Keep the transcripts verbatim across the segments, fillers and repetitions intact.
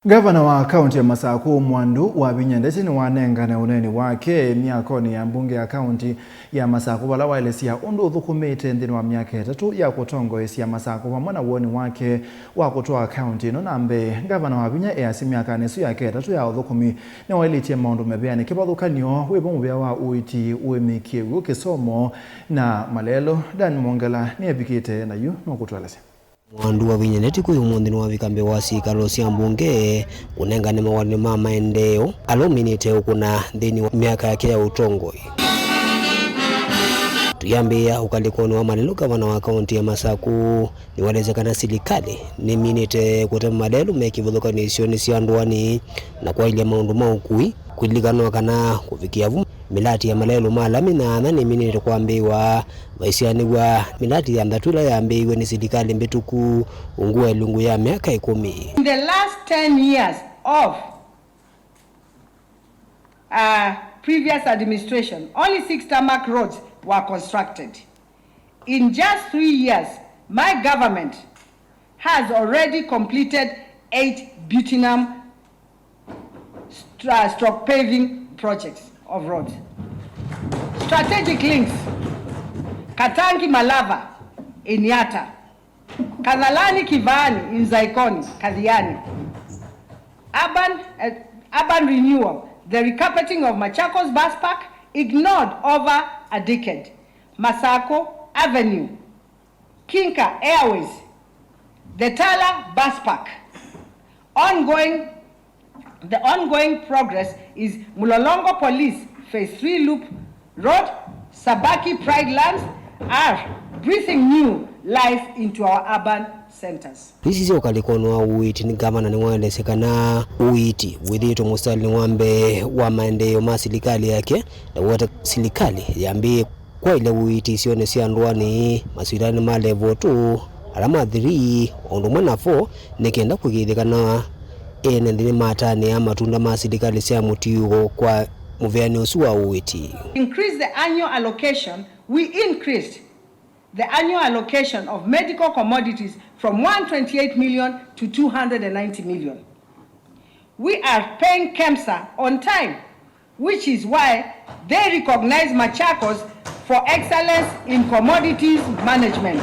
Ngavana wa kaunti ya Masakũ, Mwandu wa Vinya Ndeti, nĩwanengane ũneeni wake myakonĩ ya mbunge ya kaunti ya Masakũ, vala waelesya ũndũ ũthũkũmĩte nthĩnĩ wa myaka ĩtatũ ya kũtongoesya Masakũ, vamwe na woni wake wa kũtwaa kaunti ĩno na mbee. Ngavana wa Vinya easya myakanĩ ĩsu yake ĩtatũ ya ũthũkũmi, nĩwaĩlĩtye maũndũ mĩvĩanĩ kĩvathũkany'o wĩvo mũvĩa wa ũiiti, ũĩmi, kĩw'ũ, kĩsomo na malelũ. Dan Mwongela nĩevikĩte na yu nũkũtũelesya. Mwandu wa Vinya Ndeti kwĩ ũmũnthĩ nĩwavika mbee wa syĩkalo sya mbunge kũnengane mawoni ma maendeeo ala ũminĩte ũkũna nthĩnĩ wa myaka yake ya ũtongoi. Tũyambĩĩa ũkalĩkonĩ wa malelũ, ngavana wa kaunti ya Masakũ nĩwaelesya kana silikalĩ nĩminĩte kũtema malelũ me kĩvathũkany'o isionĩ sya ndũanĩ na kwaĩlya maũndũ ma ũkui, kũlilikanwa kana kũvikĩa vu mĩlati ya malelũ ma lami nyaanya nĩminĩte kwambĩĩwa. Vaisyaanĩw'a mĩlati ya nthatu ĩla yambĩĩiwe nĩ silikalĩ mbĩtũku ungu wa ĩlungu ya myaka ĩkũmi. In the last ten years of, uh, previous administration, only six tarmac roads were constructed. In just three years, my government has already completed eight bitumen st-, uh, stroke paving projects of roads. Strategic links, Katangi Malava in Yatta, Kathalani Kivaani in Zaikoni, Kathiani. Urban, uh, urban renewal, the recarpeting of Machakos Bus Park, ignored over a decade. Masako Avenue, Kinka Airways, the Tala Bus Park. Ongoing, the ongoing progress is Mlolongo Police Phase three Loop Road, Sabaki Pride Lands are breathing new life into our urban centers. Twĩsisya ũkalĩkonĩ wa ũiiti, nĩ ngavana nĩwaelesye kana ũiiti wĩthĩĩtwe mũsitalĩnĩ wa mbee wa maendeeo ma silikalĩ yake, na weta silikalĩ yambĩĩe kwaĩlya ũiiti isionĩ sya ndũanĩ, masivitalĩnĩ ma level two, ala ma three, o ũndũ ũmwe na four, nĩ kenda kũĩkĩĩthya kana ene nthĩ nĩmatanĩa matunda ma silikalĩ sya mũtiũko kwa mũvĩanĩ ũsu wa ũiiti. Increase the annual allocation, we increased the annual allocation of medical commodities from one twenty-eight million to two hundred and ninety million. We are paying KEMSA on time, which is why they recognize Machakos for excellence in commodities management.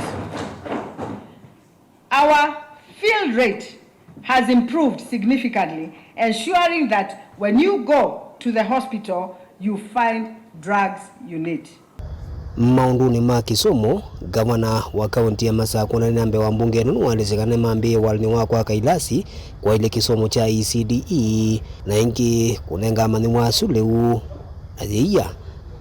Our fill rate has improved significantly, ensuring that when you go to the hospital, you find drugs you need. Maũndũnĩ ma kĩsomo, ngavana wa kaũntĩ ya Masakũ na nĩ na mbee wa mbunge ĩno nĩwaelesye kana nĩmambĩĩe walany'o wa kwaka ilasi kwaĩlye kĩsomo kya E C D E, na ĩngĩ kũnenga amanyĩw'a asu lĩu. Na yĩia,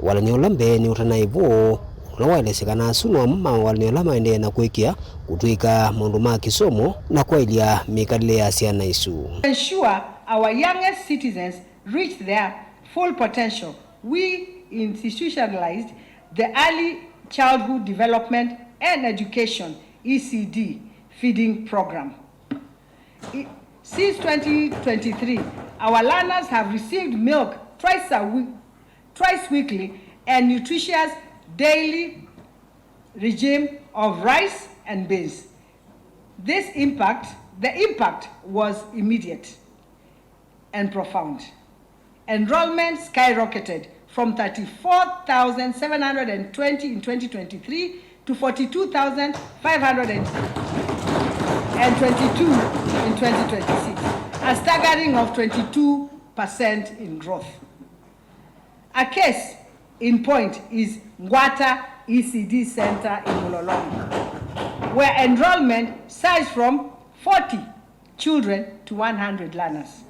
walany'o ũla mbeenĩ ũtanaĩ vo, ũla waelesye kana asu no amwe ma walany'o ala maendee na kũĩkĩĩa kũtw'ĩka maũndũ ma kĩsomo na kwaĩlya mĩkalĩle ya syana isu. Ensure our youngest citizens reach their full potential, we institutionalized the Early Childhood Development and Education, E C D, feeding program. I-, since twenty twenty-three, our learners have received milk twice a week, twice weekly, and nutritious daily regime of rice and beans. This impact, the impact was immediate and profound. Enrollment skyrocketed from thirty-four thousand seven hundred and twenty in twenty twenty-three to forty-two thousand five hundred and twenty-two in twenty twenty-six, a staggering of twenty-two percent in growth. A case in point is Ngwata E C D Center in Mlolongo, where enrollment surged from forty children to one hundred learners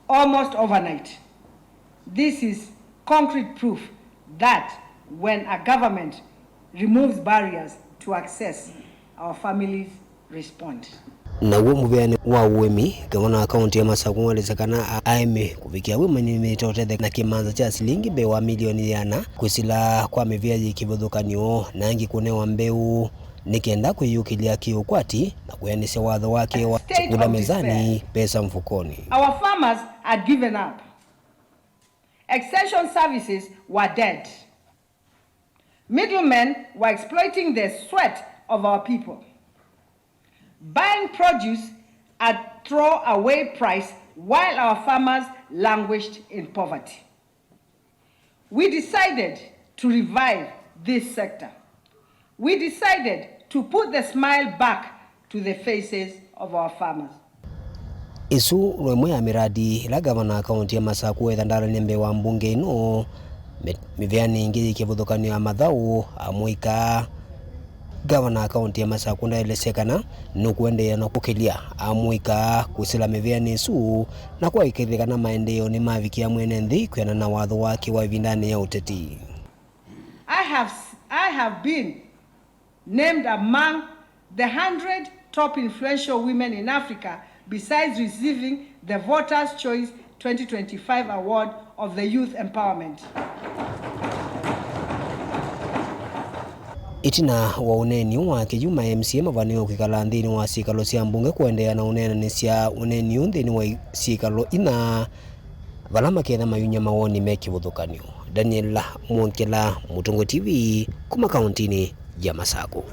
almost overnight. This is concrete proof that when a government removes barriers to access, our families respond. Naw'o mũvĩanĩ wa ũĩmi, ngavana wa kaũntĩ ya Masakũ nĩwaelesya kana a-, aĩmi kũvikĩa wĩmanyĩmĩte ũtetheka na kĩmanza kya silingi mbee wa milioni ĩana kwĩsĩla kwa mĩvĩa yĩ kĩvathũkany'o, na angĩ kũnewa mbeũ nĩ kenda kwĩyũkĩlya kĩũkwati na kwĩanĩsya watho wake wa chakula mezani, pesa mfukoni. Our farmers had given up. Extension services were dead. Middlemen were exploiting the sweat of our people, buying produce a throwaway price while our farmers languished in poverty. We decided to revive this sector. We decided to put the smile back to the faces of our farmers. Ĩsu no ĩmwe ya mĩradi ĩla ngavana wa kaũntĩ ya Masaku Wetha ndalany'a mbee wa mbunge ĩno. Mĩ-, mĩvĩanĩ ĩngĩ yĩ kĩvathũkany'o ya mathaũ amũika. Ngavana wa kaũntĩ ya Masaku ndaelesya kana nũkũendeea na kũkĩlya amũika kwĩsĩla mĩvĩanĩ ĩsu na kũaĩkĩĩthya kana maendeeo nĩmavikĩa mwene nthĩ kwĩanana na watho wake wa ĩvindanĩ ya ũteti. I have, I have been named among the hundred top influential women in Africa, besides receiving the Voters' Choice twenty twenty-five Award of the Youth Empowerment. Ĩtina wa ũneeni wake yu, ma M C A mavaniwe kwĩkala nthĩnĩ wa syĩkalo sya mbunge kũendeea na ũneenanĩsya ũneeni ũũ nthĩnĩ wa syĩkalo inya, vala maketha mayunya mawoni me kĩvathũkany'o. Daniel Mwongela, Mũtongoi T V, kuma kaũntĩnĩ ya Masaku.